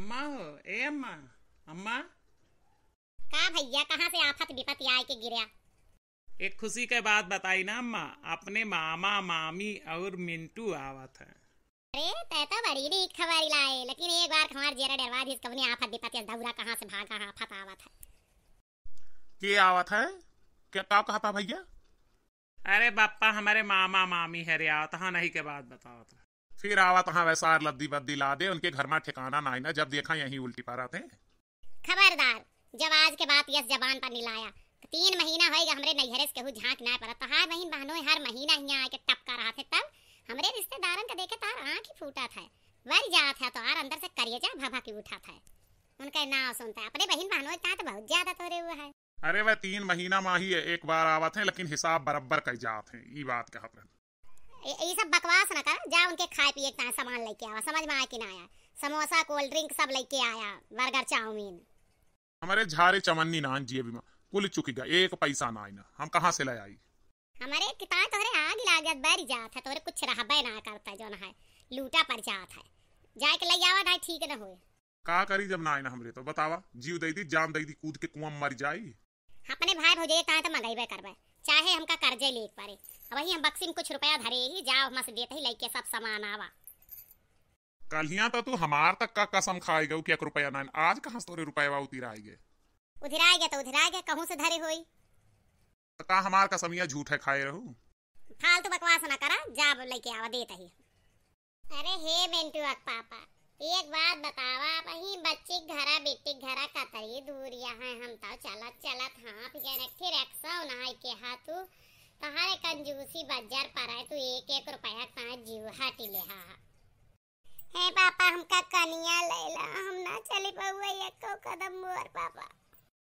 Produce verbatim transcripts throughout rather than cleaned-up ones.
अम्मा हो, ए अम्मा, अम्मा। का भइया, कहाँ से आफत विपत आए के गिरया? एक खुशी के बात बताई ना अम्मा, अपने मामा, मामी और मिंटू आवत है। अरे, तै तो बड़ी नीक खबर लाए, लेकिन एक बार हमार जेरा डरवा दिस, कवनी आफत विपत या दौरा कहाँ से भागा, आफत आवत है। के आवत है? क्या, का कहता भइया? अरे बप्पा, हमरे मामा मामी हरे आवत हाँ, नहीं के बात बतावत है। फिर आवत हाँ वै सार लद्दी बद्दी लादे, उनके घर मा ठिकाना नाई ना, जब देखा यहीं उल्टी परत है। खबरदार, जब आज के बात यस जबान पर निलाया, तो तीन महीना होइगा हमरे नैहरे से केहू झांक ना परत। तोहार बहिन बहनोई हर महीना हियाँ आके टपका रहत है, तब हमरे रिश्तेदारन का देखे तोहार आँख ही फूटत है, वर जात है, तोहार अंदर से करेजा भभक उठत है। उनका नाव सुनता है, अपने बहिन बहनोई ता तो बहुत ज्यादा तोरे हुआ है। अरे वह तीन महीना मा ही एक बार आवत है, लेकिन हिसाब बराबर कई जात है, ई बात कहत रहन। ए, ई सब बकवास ना कर, जा उनके खाए पिए के ताए सामान लेके आवा, समझ में आया कि ना आया? समोसा, cold drink सब लेके आया, burger, चाउमीन। हमरे झारे चवन्नी नान जिए बीमा, कुल चुकी गा, एक पैसा ना आई ना, हम कहाँ से ले आई? हमरे किताए तोहरे आग लागत बरी जात है, तोहरे कुछ रहबे ना करता, जौन है लूटा पर जात है, जाए के ले आवा, ना ठीक न होए। का करी जब ना आई ना हमरे तो बतावा, जीव दे दी, जान दे दी, कूद के कुआं मर जाई। अपने भाई भौजाई ताए तो मंगइबे करबे, चाहे हमका कर्जे लेके परे। अब वही हम बक्सी में कुछ रुपया धरे ही, जाओ हमसे देते ही लेके सब सामान आवा। कल्हिया तो तू हमार तक का कसम खाए गऊ कि एक रुपया ना, आज कहाँ से तोरे रुपया उतिराए गए? उधिराए गए तो उधिराए गए, कहूँ से धरे होई। तो का हमार कसमिया झूठ है खाए रहू? फालतू बकवास ना करा, जा अब लेके आवा, देत ही। अरे हे मिंटुआ के पापा, एक बात बतावा, वही बच्ची के घरा, बेटी के घरा कतरी दूरिया है, हम तो चलत चलत हाँफ गए, एक ठे रिक्शा उन्हाई के हा तू, तहारे कंजूसी बज्जर पर है, तू एक एक रुपया का जीव हटी ले हा। हे पापा, हमका कनिया लैला, हम ना चली पउआ एको कदम मोर पापा।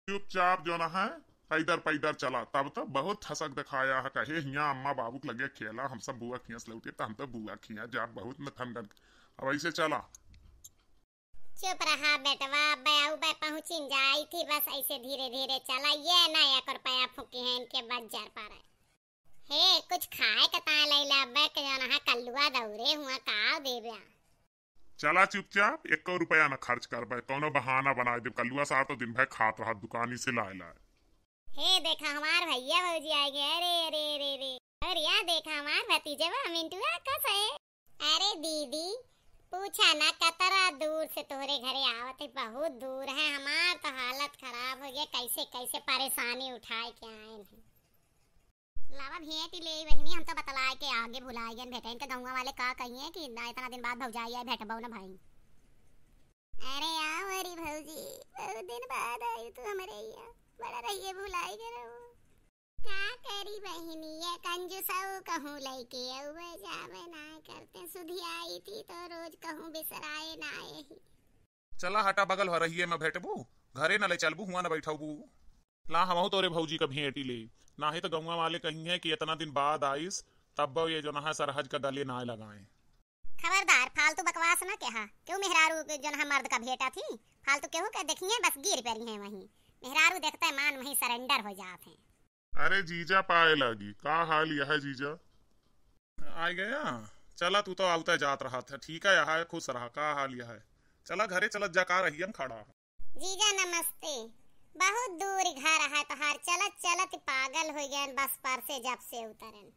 चुपचाप जौन है, पैदर पैदर चला, तब तो बहुत थसक दिखाया है, कहे हियाँ अम्मा बाबू के लगे खेला, हम सब बुआ खियाँ से लौटे, तो हम तो बुआ खियाँ जा बहुत न थनगन। अब ऐसे चला। चुप रहा बेटवा, अब्बे अउबे पहुँचिन जाई थी, बस ऐसे धीरे धीरे चला, ये ना एक रुपया फूकी है इनके बज्जर पर। हे, कुछ खाए के ताए लैला, अब्बे के जौन है कल्लुआ दौरे हुआ, का देब्या? चला चुपचाप, एको रुपया न खर्च करबे, कौनो बहाना बनाए देब। कल्लुआ सार तो दिन भर खात रहत दुकानी से लाए लाए। हे देखा हमार भैया भौजी आए गए, अरे, अरे, अरे, अरे। और या देखा हमार भतीजवा मिंटुआ कस है। अरे दीदी, पूछा ना कतरा दूर से तोहरे घरे आवत है, बहुत दूर है। हमार तो हालत खराब हो गया, कैसे कैसे परेशानी उठाए के आए हैं। लावा भेंट ले बहिनी, हम तो बतलाए के आगे भुलाए गए, भेटे इनके गौवा वाले का कहिए कि ना इतना दिन बाद भौजाई आए, भेटबो ना भाई। अरे आओ अरे भौजी, बहुत दिन बाद आई तू हमरे यहाँ, बड़ा रहिए भुलाए गए रहो। का करी बहिनी, ये कंजूसऊ कहूँ लइके अउबे जाबे ना करते, सुधियाई थी तो रोज कहूँ बिसराए ना ही। चला हटा, बगल हो रहिए में भेटबू, घरे न ले चलबू, हुआ न बैठबू। ला हमहू तोरे भौजी का भेंटी ले, नाही तो गौवा वाले कहिए कि इतना दिन बाद आइस, तब ये जौन है सरहज का गले ना लगाए। खबरदार, फालतू बकवास ना कहा। क्यों मेहरारू के जौन है मर्द का भेंटा थी, फालतू केहू के देखिए, बस गिर पड़ी हैं वहीं। मेहरारू देखते मान वहीं surrender हो जात हैं। अरे जीजा पाए लागी, का हाल यह है जीजा? आ गया, चला तू तो आवते जात रहा था, ठीक है, यह है, खुश रहा, का हाल यह है? चला घरे चलत जा, का रहियन खड़ा। जीजा नमस्ते, बहुत दूर घर है तोहार, चलत चलत पागल हो गए, बस पर से जब से उतरन।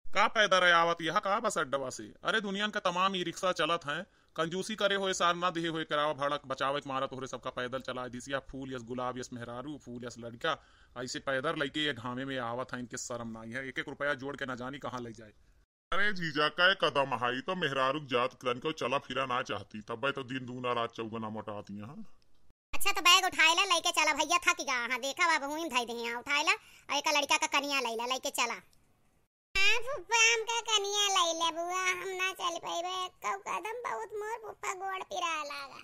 का पैदल है आवत यह का बस अड्डवा से? अरे दुनियन का तमाम ई रिक्शा चलत हैं, कंजूसी करे होए सार ना दिहे होए किरावा भाड़ा बचावे के मारा तोहरे सबका पैदल चलाए दिस, या फूल यस गुलाब यस मेहरारू, फूल यस लड़का, ऐसे पैदल लइके ये घामे में आवत हैं, इनके शर्म नाई है, एक एक रुपया जोड़ के ना जानी कहाँ ले जाए। अरे जीजा, कै कदम है, ई तो मेहरारू के जात तनिको चला फिरा ना चाहती, तब्बे तो दिन दूना रात चौगुना मोटाती हैं। अच्छा तो बैग उठाए ला, लइके चला भैया, थक गया। हाँ देखा बाबू हुई धई दे हैं, उठाए ला और एक लड़का का कनिया लैला, लइके चला। हाँ फुफ्फा, हमका कनिया लैले बुआ, हम ना चल पइबे एको कदम, बहुत मोर फुफ्फा गोड़ पिराए लागा।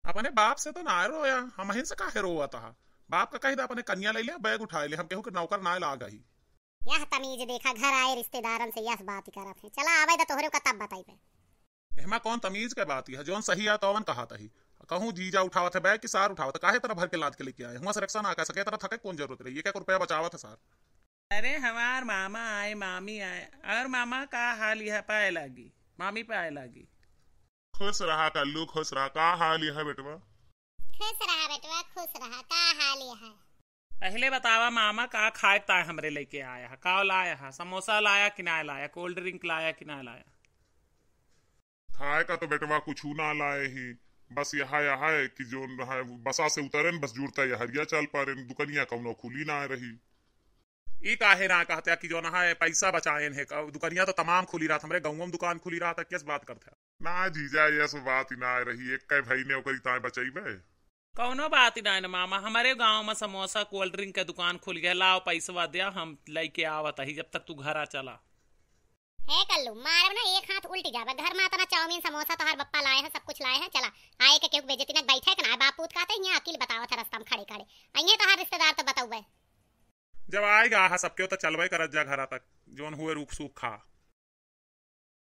अपने बाप से तो ना रोया, हमहिन से काहे रोवत हा? बाप का कही दा अपने कनिया लैले, बैग उठाए ले, हम केहू के नौकर ना लाग ही। यह तमीज देखा, घर आए रिश्तेदारन से यह बात करत है। चला आवे दा तोहरे का तब बताइबे। एहमा कौन तमीज के बात है, जौन सही आ तौवन कहत ही। कहूँ जीजा उठावत है बैग कि सार उठावत है, काहे तरह भर के लाद के लेके आए? हुआ से रिक्शा ना आ सके, तरह थके कौन जरूरत रही? एक एक रुपया बचावत है सार। अरे हमार मामा आए, मामी आए। और मामा का हाल यह पाए लागी? मामी पाए लागी। खुश रहा कल्लू, खुश रहा। का हाल है बेटवा? खुश रहा बेटवा, खुश रहा। का हाल है? पहिले बतावा मामा, का खाए ताए हमरे लइके आया है? का लाया है? समोसा लाया कि ना लाया? कोल्ड ड्रिंक लाया कि ना लाया? खाए का तो बेटवा कुछू ना लाए ही, बस यह, यह है कि जोन है बसा से उतरेन, बस जुड़ता यहरिया चल पारेन, दुकनिया कौनो खुली ना रही। ई काहे ना कहते कि जोन है पैसा बचाएन है, दुकनिया तो तमाम खुली रहत, हमरे गाँव में दुकान खुली रहत, किस बात करते? ना जीजा, यह सब बात ही ना रही, एक कै भाई ने ओकरी ताए बचैबे। कौनो बात ही ना है ना मामा, हमारे गाँव में समोसा कोल्ड ड्रिंक के दुकान खुल गया, लाओ पैसवा दे, हम लइके आवत ही जब तक तू घरा चला। हे कल्लू, मारब ना एक हाथ उल्टी जाबे। घर में इतना चाउमीन, समोसा तोहार बप्पा लाए हैं, सब कुछ लाए हैं, चला। आए के केहू के बेइज्जती ना, बैठे के ना, बाप पूत कहते हैं, यहाँ अकील बतावत है रास्ता में खड़े खड़े। अइहे तोहार रिश्तेदार तो बतौबे। जब आएगा आहा सबके तो चलबे करत जा घरा तक, जोन हुए रूख सूख खा।